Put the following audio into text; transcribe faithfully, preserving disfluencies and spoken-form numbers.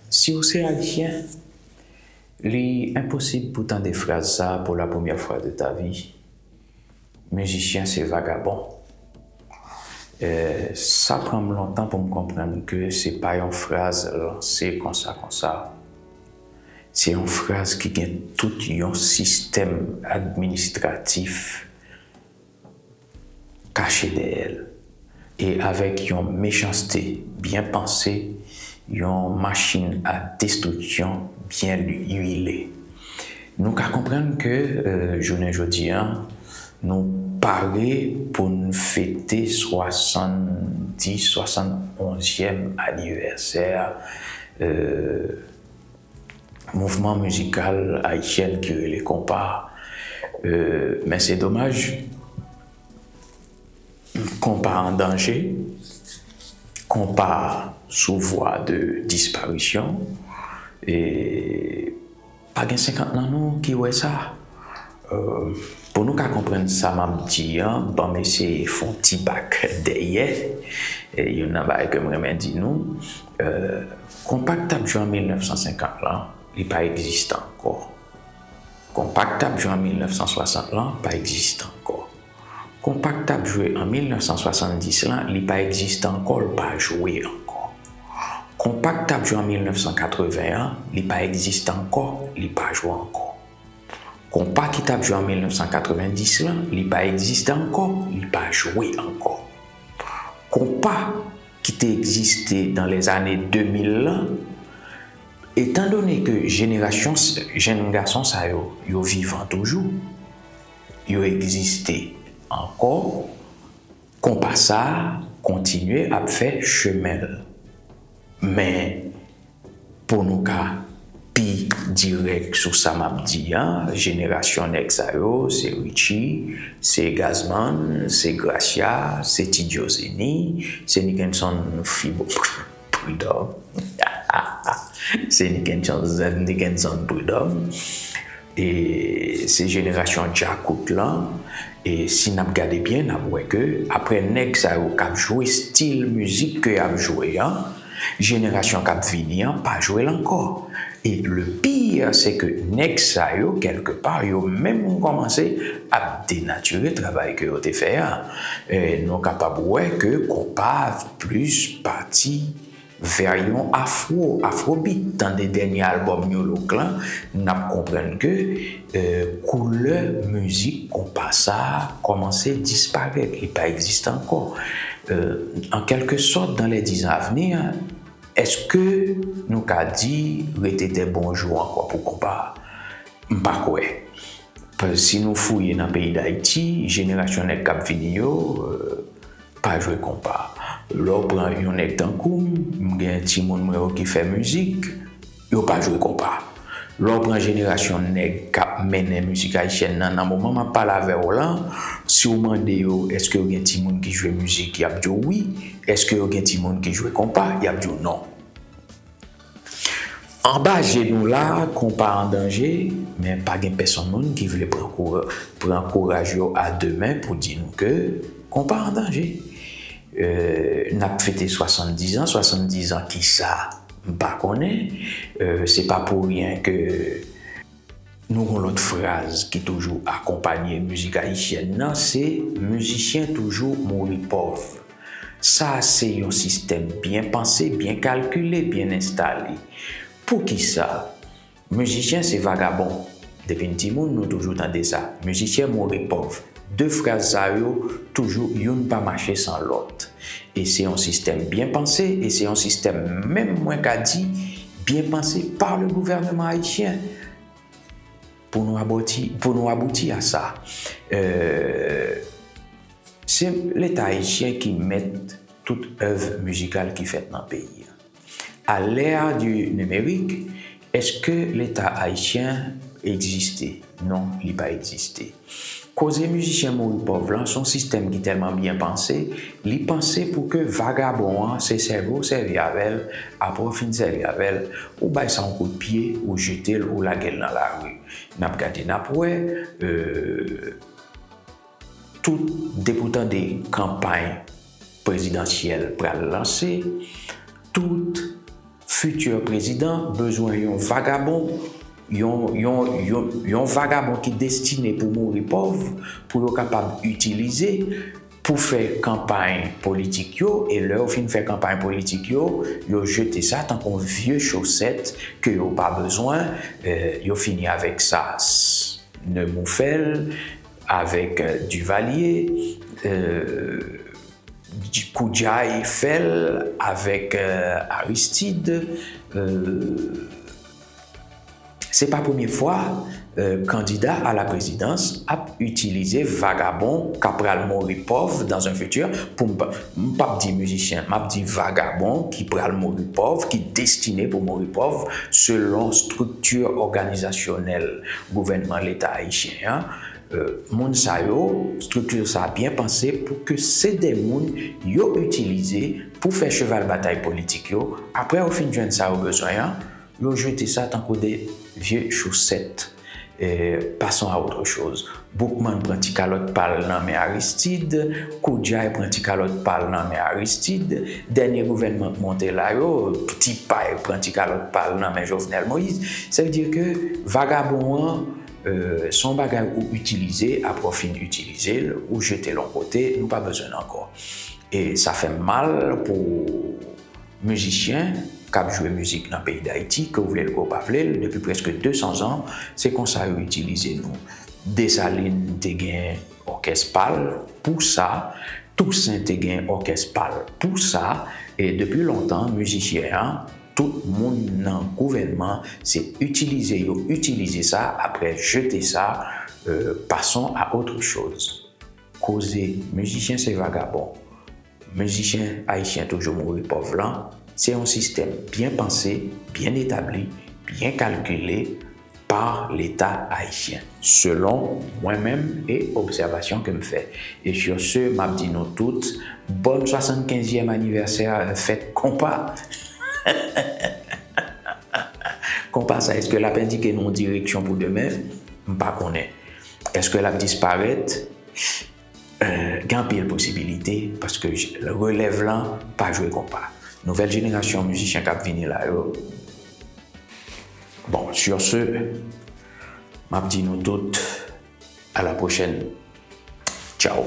Si w se Ayisyen, li enposib pou tande fraz sa a pour la première fois de ta vie. Mizisyen se vagabon. Eh, sa pran m lontan pou m konprann ke se pa yon fraz lanse konsa konsa. Se yon fraz ki gen tout yon sistèm administratif kache dèyè l, e avèk yon mechanste byen panse, yon machin a destriksyon byen uile. Nou ka konprann ke, euh, jounen jodi a, nou pare pou n fete swasanndis, swasannonzyèm anivèsè, euh, mouvman mizikal ayisyen ki rele konpa. Euh, men se domaj, konpa an danje, konpa sou vwa de disparisyon, e pa gen senkant nan nou ki wè sa. Euh, pou nou ka konprann sa m ap di an, ban m eseye fè yon ti bak dèyè. E youn nan bagay ke m renmen di nou, euh, konpa k t ap jwe an mil nèf san senkant lan, li pa egziste ankò. Konpa k t ap jwe an mil nèf san swasant lan pa egziste ankò. Konpa k t ap jwe an mil nèf san swasanndis lan, li pa egziste ankò, l pa jwe ankò. Konpa k t ap jwe an mil nèf san katreven an, li pa egziste ankò, li pa jwe ankò. Konpa ki t ap jwe an mil nèf san katrevendis lan, li pa egziste ankò, li pa jwe ankò. Konpa ki te egziste dans les années deux mille lan, etandone ke jenerasyon s-, jèn gason sa yo, yo vivan toujou, yo egziste ankò, konpa sa a kontinye ap fè chemen l. Men, pou nou ka pi dirèk sou sa m ap di a, jenerasyon nèg sa yo, se Richie, se Gazman, se Gracia, se Ti Dioseni, se Nickenson Fibo-, Prud'homme, se Nickenson, Nickenson Prud'homme, e se jenerasyon djakout lan. E si n ap gade byen, n ap wè ke apre nèg sa yo k ap jwe stil mizik ke y ap jwe an, jenerasyon k ap vini an pa jwe l ankò. E le pire, se ke nèg sa yo, kèlke pa, yo menm kòmanse ap denatire travay ke yo te fè a. E nou kapab wè ke konpa plis pati vè yon afro, afrobeat. Tande dènye albòm New Look lan, n ap konprann ke, euh, koulè mizik konpa sa a kòmanse disparèt, li pa egziste ankò. Euh, en quelque sorte, dans les dix ans à venir, èske nou ka di rete de bon jou ankò pou konpa a? M pa kwè. Paske si nou fouye nan peyi Dayiti, jenerasyon nèg k ap vini yo, euh, pa jwe konpa. Lè w pran yon nèg tankou m, m gen timoun mwen yo ki fè mizik, yo pa jwe konpa. Lè w pran jenerasyon nèg k ap mennen mizik ayisyèn nan, nan moman m ap pale avè w lan, si w mande yo èske yo gen timoun ki jwe mizik, y ap di w wi. Èske yo gen timoun ki jwe konpa? Y ap di w non. Anba je nou la, konpa an danje, men pa gen pèsonn moun ki vle pran koura-, pran kouraj yo a de men pou di nou ke konpa an danje. Euh, n ap fete swasanndis an, swasanndis an kisa? M pa konnen. Euh, se pa pou ryen ke nou gon lòt fraz ki toujou akonpanye mizik ayisyèn nan, se mizisyen toujou mouri pòv. Sa se yon sistèm byen panse, byen kalkile, byen enstale. Poukisa? Mizisyen se vagabon. Depi n timoun, nou toujou tande sa. Mizisyen mouri pòv. De fraz sa yo, toujou youn pa mache san lòt. E se yon sistèm byen panse, e se yon sistèm menm mwen ka di, byen panse par le gouvernement haïtien. Pou nou abouti, pou nou abouti a sa. Euh, se Leta ayisyen ki mèt tout èv mizikal ki fèt nan peyi a. À l'ère du numérique, èske Leta ayisyen egziste? Non, li pa egziste. Koze mizisyen mouri pòv lan, se yon sistèm ki tèlman byen panse, li panse pou ke vagabon an, se sèvi w sèvi avè l, apre w fin sèvi avè l, ou bay sa yon kout pye, ou jete l, ou lage l nan lari. N ap gade, n ap wè, euh, tout, depi w tande kanpay prezidansyèl pral lanse, tout fiti prezidan bezwen yon vagabon, yon, yon, yon, yon vagabon ki destine pou mouri pòv, pou yo kapab itilize pou fè kanpay politik yo, e lè yo fin fè kanpay politik yo, yo jete sa tankou yon vye chosèt ke yo pa bezwen, eh, yo fini avèk sa. Nemours fè l avèk, eh, Duvalier, eh, Koudjay fè l avèk, eh, Aristide, eh, Se pa premye fwa, eh, kandida a la prezidans ap itilize vagabon k ap pral mouri pòv dans un futur. Pou m pa, m p ap di mizisyen, m ap di vagabon ki pral mouri pòv, ki destine pou mouri pòv, selon estrikti òganizasyonèl gouvènman Leta ayisyen an. Eh, moun sa yo, estrikti sa byen panse pou ke se de moun yo itilize pou fè cheval batay politik yo. Apre yo fin jwenn sa yo bezwen an, yo jete sa tankou de vye chosèt. Eh, passons à autre chose. Boukman pran ti kalòt pa l nan men Aristide, Koudjay pran ti kalòt pa l nan men Aristide, dènye gouvènman k monte la yo, Ti Pay pran ti kalòt pa l nan men Jovenel Moïse. Sa vle di ke vagabon an, eh, se yon bagay ou itilize, apre w fin itilize l, ou jete l yon kote, nou pa bezwen l ankò. E sa fè m mal pou mizisyen k ap jwe mizik nan peyi Dayiti, ke w vle l, ke w pa vle l, depi prèske de san zan, se konsa yo itilize nou. Desalin te gen òkès pa l pou sa, Tousen te gen òkès pa l pou sa, e depi lontan, mizisyen an, tout moun nan gouvènman, se itilize yo itilize sa, apre jete sa, euh, passons à autre chose. Koze mizisyen se vagabon, mizisyen ayisyen toujou mouri pòv lan, se yon sistèm byen panse, byen etabli, byen kalkile pa Leta ayisyen, selon mwen menm e obsèvasyon ke m fè. E sur ce, m ap di nou tout, bòn swasannkenzyèm anivèsè fèt konpa. Konpa sa, èske l ap endike nou yon direksyon pou demen? M pa konnen. Èske l ap disparèt? Euh, gen anpil posibilite, paske relèv lan pa jwe konpa. Nouvèl jenerasyon mizisyen k ap vini la yo. Bon, sur ce, m ap di nou tout, à la prochaine. Ciao.